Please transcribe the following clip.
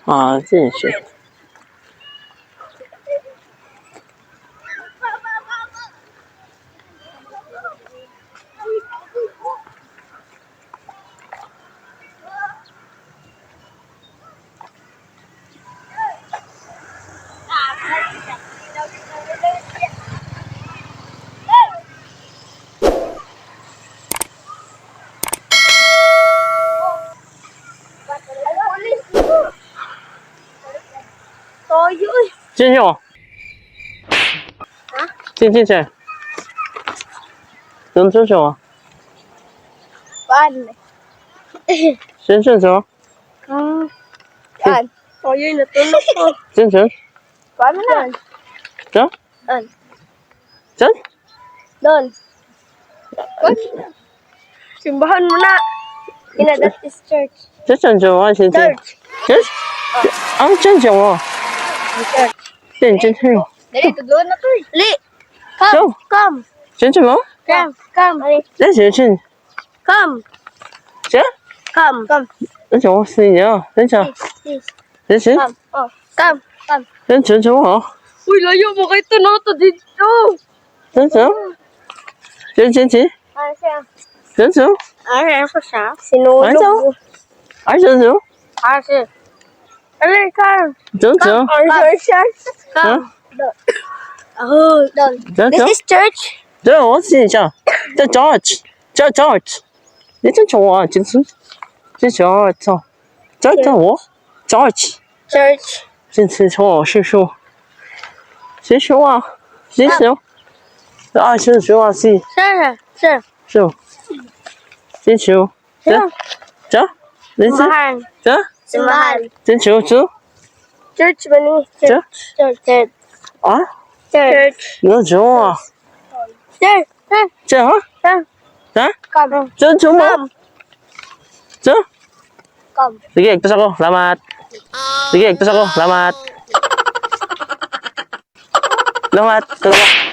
啊，进去。 Toyo eh. 进去哦。进进去。能进去吗？ Paano? 先进去吗？ Hmm. Yan. Toyo, natulog ko. 进去。 Paano na? 走。 Doon. 走。 Doon. What? Simbahan mo na. Ina, that is church. 这进去我先进。 Church. 这，啊，进去我。 Church. 进进去。 Dali, tuduan na to eh. Li! Come! Go. Come! 进去吗？ Come! Come! 这进去。 Come! 这。 Come! Come! 这就我死你这就。 Please. 这是。 Come! Oh. Come! Come! 这进去我。 Uy, layo mo kay to dito. 这这。这进去。 Ano siya? 这这。 Ano siya? Sinulog. 二这这。 Ano siya? Ano, come! 这这。 Ano siya? 嗯。 Oh, doon. 这这。 This is church. 这我试一下，这 George，这 George，你这叫我这是，这叫这，这这我 George， Church. 这次错是说，是说啊，是说，啊是说啊是 Sir, sir. 是，是说，这这，你是 Simbahan. 这 Simbahan. 这这这 Church ba ni? Church. Church. Church. 啊， Church. 那这啊， Sir, sir, 这啊， sir. 啊， Come. 这这么， Come. 这。 Come. Sige, igtos ako. Salamat. Sige, igtos ako. Salamat. Salamat. Salamat.